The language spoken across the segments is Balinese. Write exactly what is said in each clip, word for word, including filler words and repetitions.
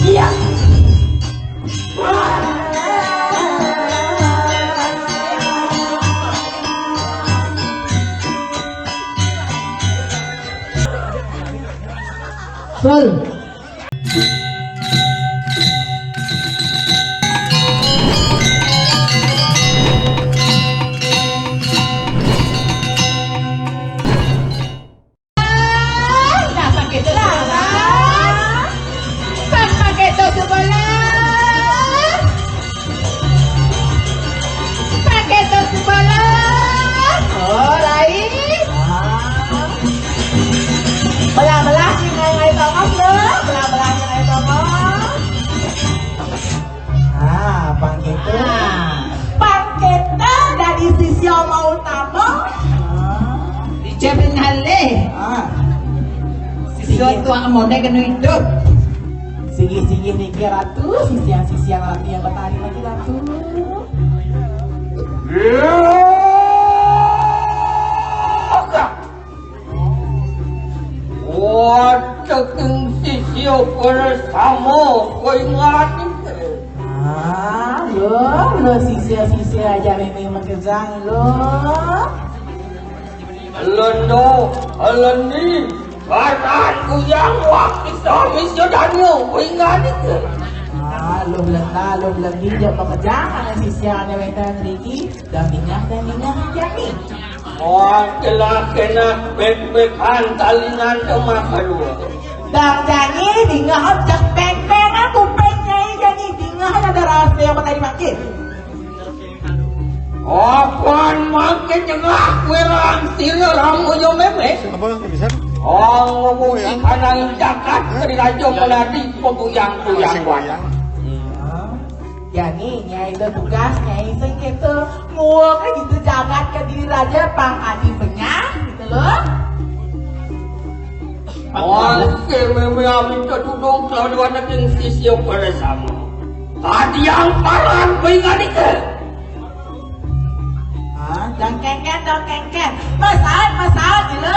Iya. Sol. Nah, pakai itu lah. Pas pakai itu sebelah. Pakai itu sebelah. Oh, lain. Ah. Belah-belah singai ngai tongos tu. Belah-belah singai tongos. Ah, pang kéto. Ah. Pang kéto dadi sisia mau utama. Ah. Dijawab ngalih. Ah. Sisia tuak modé kena idup. Singgih-singgih niki Ratu, sisia-sisia Ratu yang betari lagi Ratu. Wateking sisia bersama koingan. Ah, lo, lo sisia-sisia aja meme makejang lo. Lendo, lendi, badan kuyang wak bisa misa danyo koingan. Ah, lo lenda, lo lendi, jak makejang, sisia ane wénten riki, dan dingah, dan dingah, jani. Oh, celah kena pek-pekan talinan demak kedua. Dang jani dingah jak peng-peng kuping nyai jani dingah ada rahasia yang tadi makin. Apan makin jengah wirang sila ramu yo meme. Apa bisa? Oh, ngomong ya. Kanang jagat dari raja meladi peguyang-guyang. Masih goyang. Jani, nyai itu tugas, nyai sing itu nguwung gitu jagat Kediri Raja pang adi penyah gitu loh. Oke, meme amin ketudung keladuan daging sisia bersama. Tadi yang paran pengen itu. Ah, dong kengken, dong kengken. Masaat, masaat gitu.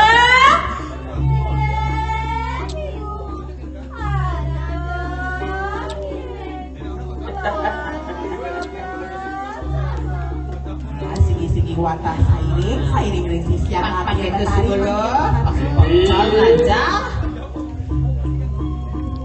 Nah, sigi-sigi watah sairing, sairing ring sisia. Pak, pakai itu sepuluh. Pakai ponsel aja.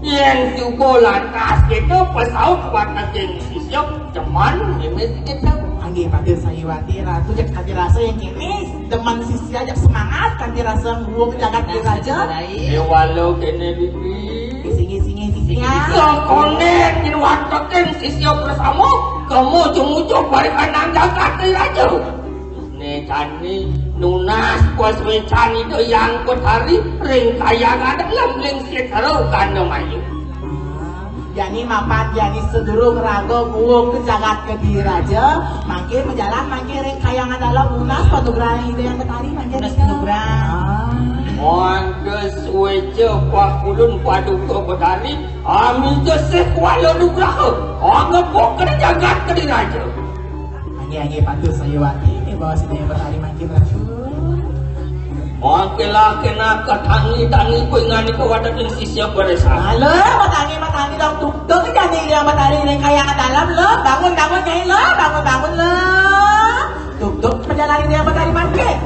Yang juga lantas itu pesaut watah geng sisia demen mimit gitu. Anggih pada Sayuwati Ratu jak tadi rasa yang kini demen sisia jak semangat tadi rasa nguwung jagat Kediri Raja. Ya walau kene bibi. Sigi-sigi sisia. Yang konek ini watekin sisia bersama kamu jumujuk balik anang jagat Kediri Raja. Né jani nunas pos wecan itu yang kutari ring kayangan dalam ring sekaro kanda mayu. Jani mapan jani sedurung raga nguwung ke jagat Kediri Raja, mangke majalan mangke ring kayangan dalam nunas panugrahan Ida Yang Betari mangke nunas panugrahan. Ah. Mangke suweca pakulun paduka Betari, amija sih kuala nugraha, angepok ke jagat Kediri Raja. Anggih-anggih patut sayuwati, bawa sida yang bertari mangkin Ratu. Mangkilah kena katangi-tangi kuingan iku wadaking sisia beresah. Halo, matangi-matangi dong, tuktuk jani yang bertari ning kayangan dalam lo. Bangun, bangun, nyai lo, bangun, bangun lo. Tuktuk pejalan yang bertari mangkin.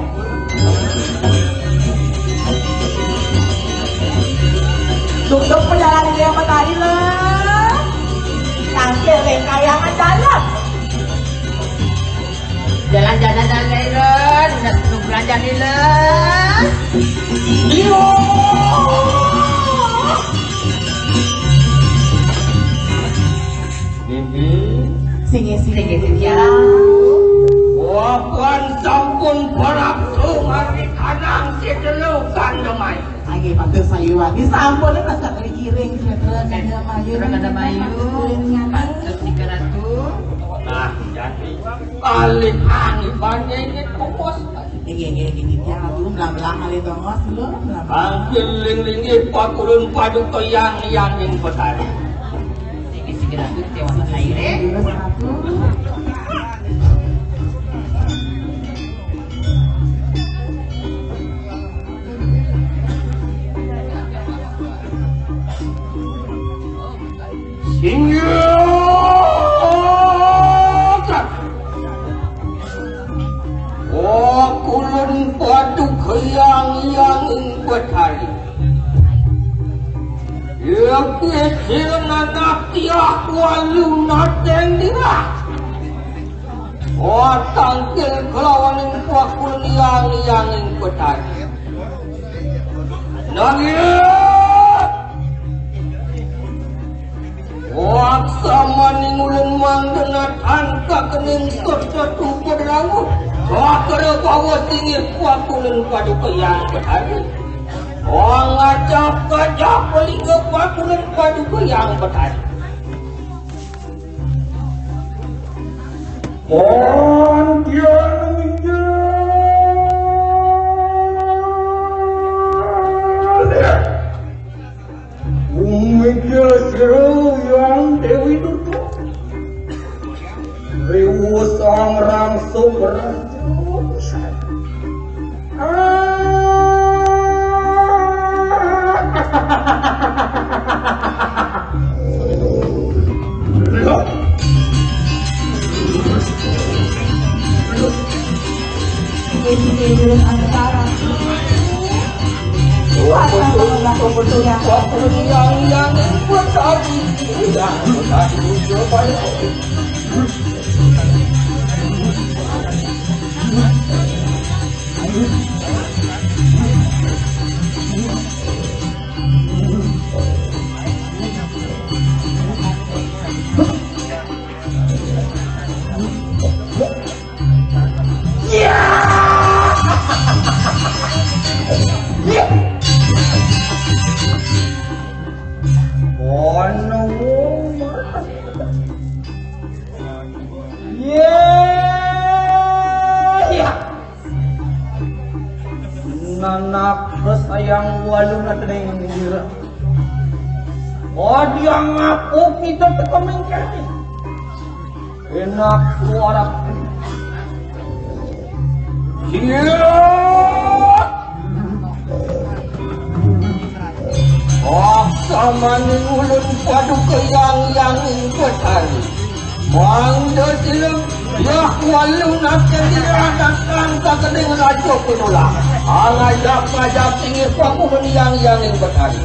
Tuktuk pejalan yang bertari lo. Tangkil ning kayangan dalam. Jalan-jalan dan Ron, nak nugrahan jani lah. Iyo. Bibi. Sigi-sigi. Sigi-sigi. Wapan sampun parapsu mari kanang si telu kandemai. Lagi patut sayuwati sampun tak dikiring sutra kandemayu. Sutra kandemayu. Patut tiga ratus. Nah, jadi alih angin banyak ini tongos. Nggih, nggih, nggih, nggih. Tiang agung belah-belah alih tongos dulu, belah-belah. Angkil ling-lingi pakulun paduka yang yang ning petani. Sigi-sigi ratu tiwasa saire. Singgih. Wah, kulun Paduka Hyang Hyanging Betari. Iki sira nanakti aku alu nateng dirah. Wah, tangkil kelawaning pakulun Hyang Hyanging Betari. Nanging Waksamaning ulun manggenatan kakening sesuatu penerangan. Sakara bawa singgih pakulun Paduka Hyang Betari. Wangajap-ajap palingga pakulun Paduka Hyang Betari. Pantian inggil. Umikil sewu yang Dewi Durga. Riwu sang rangsung raja. Ini antara kuat sama betul yang yang yang yang Nanak sayang walu nateng dira. Adi angaku kita teka mengkene. Enak suara. Siap. Samaning ulun Paduka Hyang Hyanging Betari. Mangda sira, yah walu nateng dirah datang kakening raja pinulah. Angajap-ajap singgih pakulun Hyang Hyanging Betari.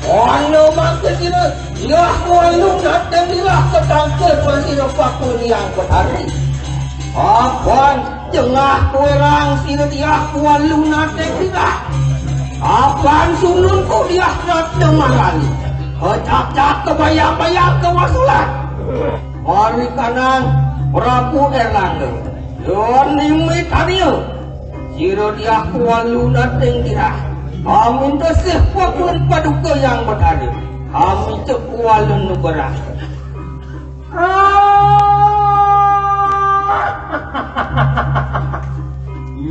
Ana mangda sira, yah walu nateng dirah katangkil sira pakulun Hyang Betari. Apan jengah kuerang sira diah walu nateng dirah. Apan sunun ku diah nateng marani. Kecak-cak kebayang-bayang kewasulan. Mari kanan Prabu Erlangga. Yon nimit tania. Sira diah walu nateng dirah. Kami tesih pakulun Paduka Hyang Betari. Kami cek walu nugerah.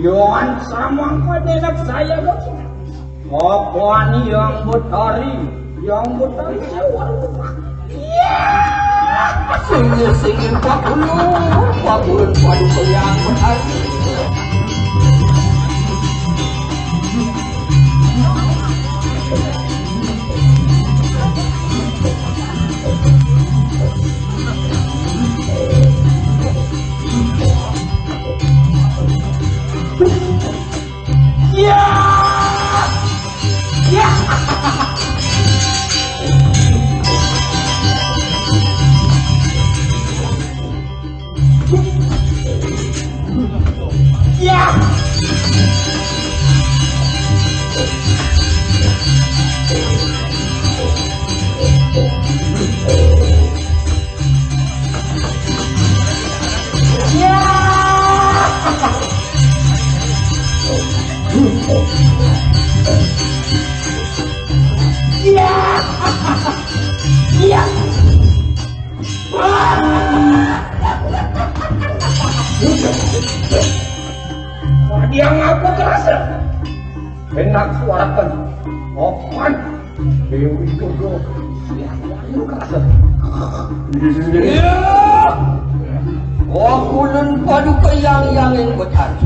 Yon samangka denak saya dong. Apa ni Hyang Betari? Hyang Betari sewa. Iya. Singgih-singgih pakulun, pakulun Paduka Hyang Betari. Ya. Ya. Ya. Ya. Ya. Ya. Dia ngaku kerasa. Enak suarakan. Opan. Dewi Durga. Iya. Wah, ulun Paduka Hyang Hyanging Betari.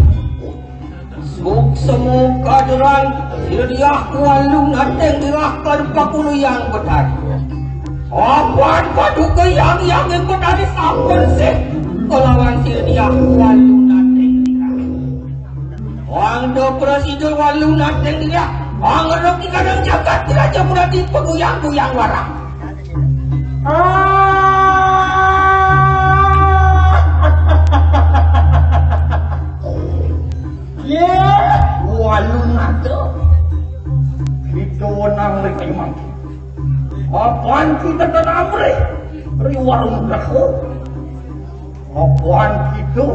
Suksma kaduran, sira diah walu nateng dirah kadu pakulun Hyang Betari. Apan paduka Hyang Hyang Betari sampun sih kalawan Sirdiah Walu Nating Tirah. Wangda prasida Walu Nating Tirah, pangrep di kadang jagat Raja Purati paguyang-guyang warang. Yé, Walu Nating. Kita wenang ring kayu mangkin. Apan kita tenamrih ri warung Graha. Apan kita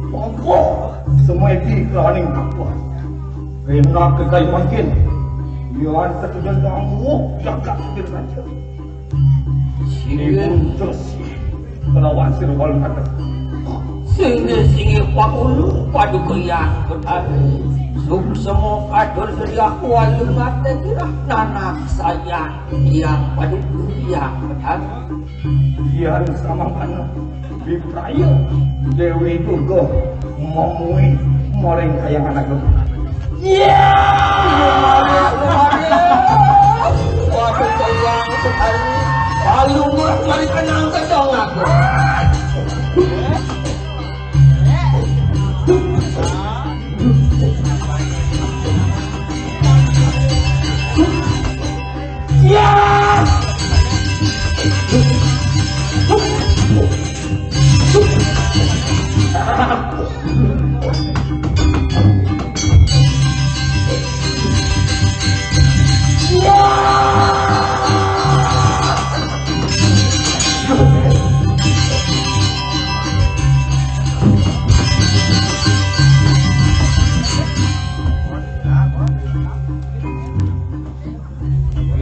pangkah semedi kelaning apa. Rena ke kayu mangkin. Yan tetujon tangguh jagat Sirah Raja. Sing dipuntus kelawan Sirah Walu Nating. Singgih-singgih pangulu paduka Hyang Betari. Suksema katur Sirdiah Walu Nating Tirah nanak sayan Hyang Paduka Hyang Betari. Yan samangkana bipraya Déwi Durga mamuih maring Kahyangan Agung. Ya! Waduh, Kahyangan sekali. Lalu murah kali kenang kedong aku. Ya!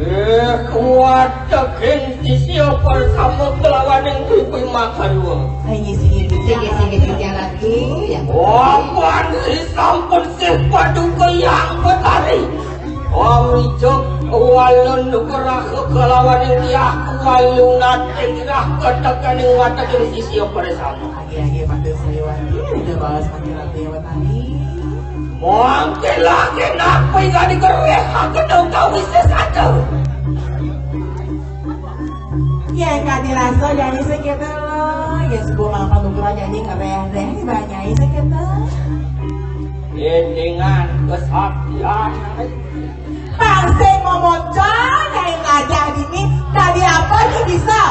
Eh, kuat daging sisia bersama kelawaning kuwi-kuwi makarua. Inggih, inggih, inggih, inggih, inggih, Ratu, ya. Wapan sampun sih paduka Hyang Betari. Wamijuk walun nugraha kelawaning Hyang Walu Nating Tirah ketekaning wateking sisia bersama. Agi-agi Patih Sriwati, ada balas Patih Ratu Watani. Mangkin lagi napi kadi gereh aku tau kau isi satu. Ya, kadi rasa jadi sekitar lo. Ya, sebuah malam nugraha jadi ngereh-reh di banyak sekitar. Endingan kesaktian. Pasti ngomong, Nyai Raja dini, tadi apa aja bisa?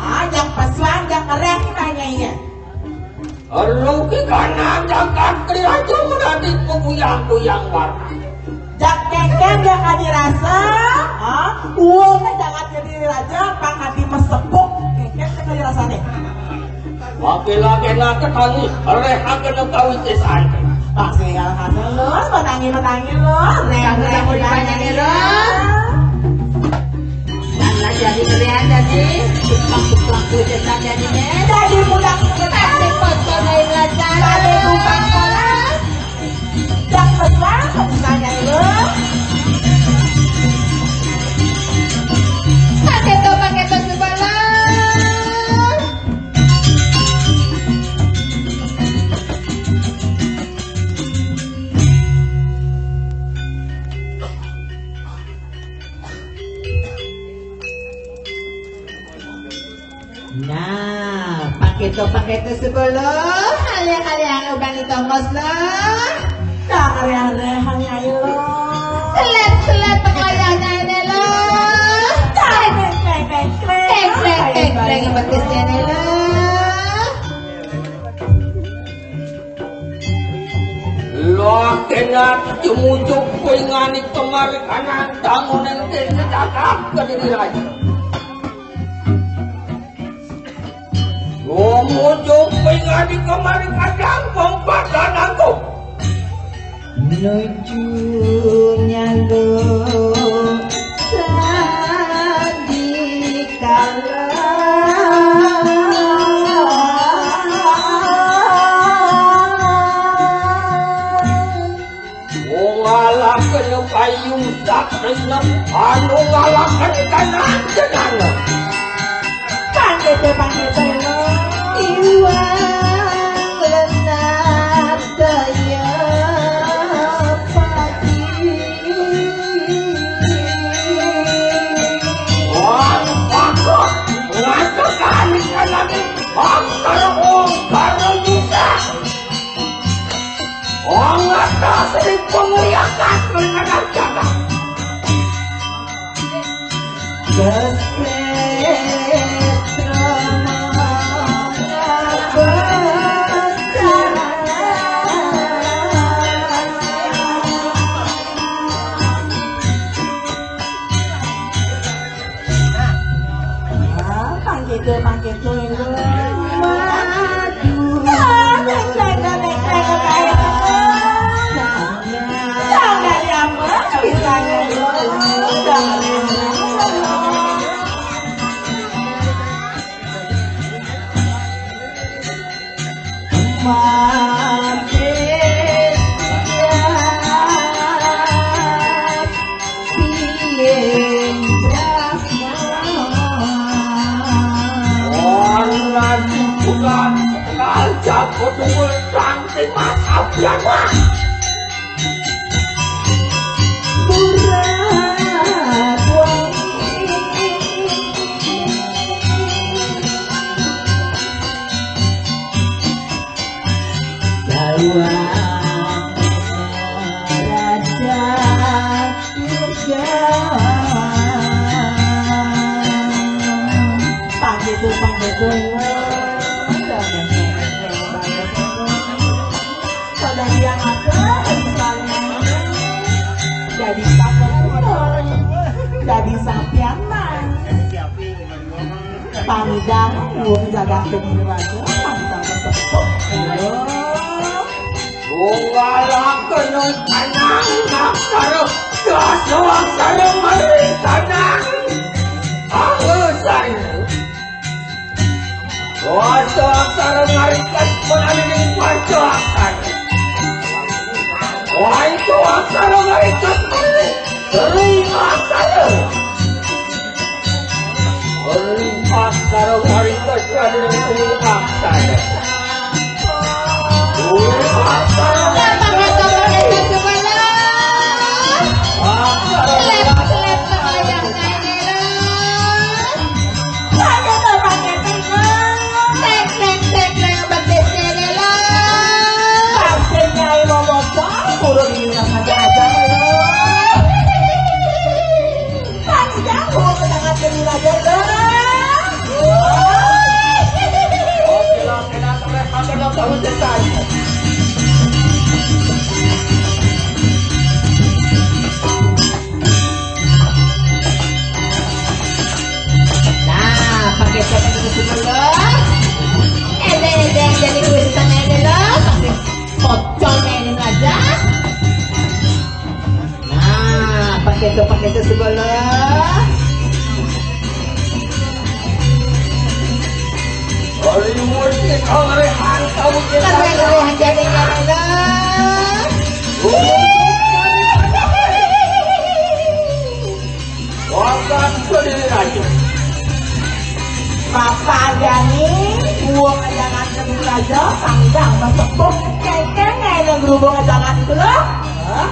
Ajak pesan, ajak ngereh kita, Nyai. Rugi kana jagat Raja Purati paguyang-guyang warna. Jak kéngkén ya kadi rasa, ha? Uwung jagat jadi raja, pang kadi mesepuk, kéngkén ya kadi rasané. Laki-laki nak ketangi, reh akan kawisésan. Pak Sri kalah kasih, Lur, metangi-metangi, Lur, reh, reh, reh, reh. Nang jadi kalian jadi tumpang-tumpang kucing nang jadi nih. Jadi budak kucing. Tapi foto dari belajar. Tapi tukang sekolah. Jak besar, bukannya lu. Pakai to, pakai to, sebelah. Nah, paketo-paketo sebelum halih-halih anu bani tongos lo. Dah halih-halih hanya lo. Selat-selat pekoyahnya ini lo. Dah, klek, klek, klek, klek. Klek, klek, klek, klek, betisnya ini lo. Lah kena jemujug pingani kemari kanan tangunan desa cakap ke diri lagi. Jemujug pingani kemari kadang pempatan aku. Nuju nyaluk sadikala. Wong ngalahkene payung sak renem, anu ngalahkene kanan jenana. Pandita, pandita, iwang lenat daya pati. Wong pakok. Sering pengeriakan menengah jalan. Pangkito, pangkito, madu. Ora dibuka, kancap kudu ngutang sing maaf ya, Mas. Murah wangi. Jawab raja. Panggitu, panggitu. Saudari yang ada, misalnya, jadi sapi, jadi sapianan. Pangdang wong jagat geni raja, pangdang sesepuh. Wong ngalakena kanang nakar, dasa aksara mari kanang. Aku sari. Dasa aksara mari kanang, menawi ning panca aksara. Wah, itu aksara mari kanang. Terima kasih. Lipat karo warita jadine kuwi aksara. Lipat karo warita jadine kuwi aksara. Tadi jauh ke tengah jeli raja, lho. Oke, lah, kena sampai pakai dong, tahu ceritanya. Nah, pakai cetak itu semua, lho. Ada, ada yang jadi kulisan ini, lho. Pakai pocong ini raja. Nah, pakai itu, pakai itu sebelah. Hollywood kita rehan, kamu kita rehan, jadi, jadi, jadi. Wakan sedih aja. Bapak Dani, buang ajangan ke raja, tanggang sesepuh, kengkeng, ngerubung ajangan itu, loh. Hah?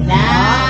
Nah.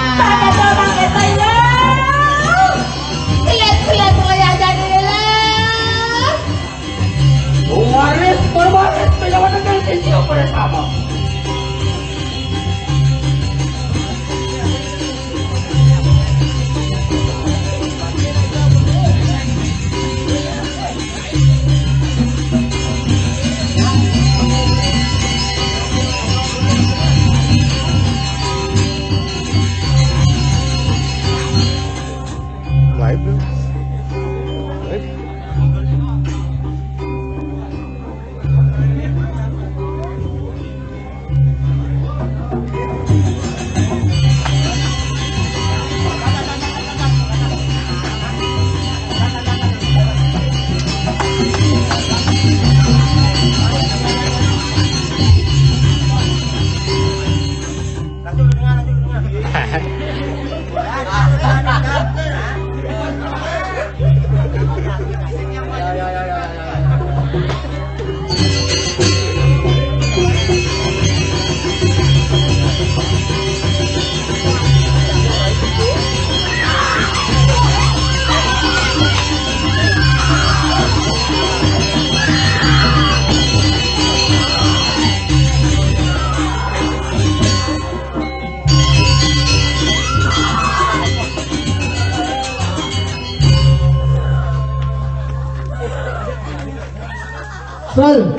चल,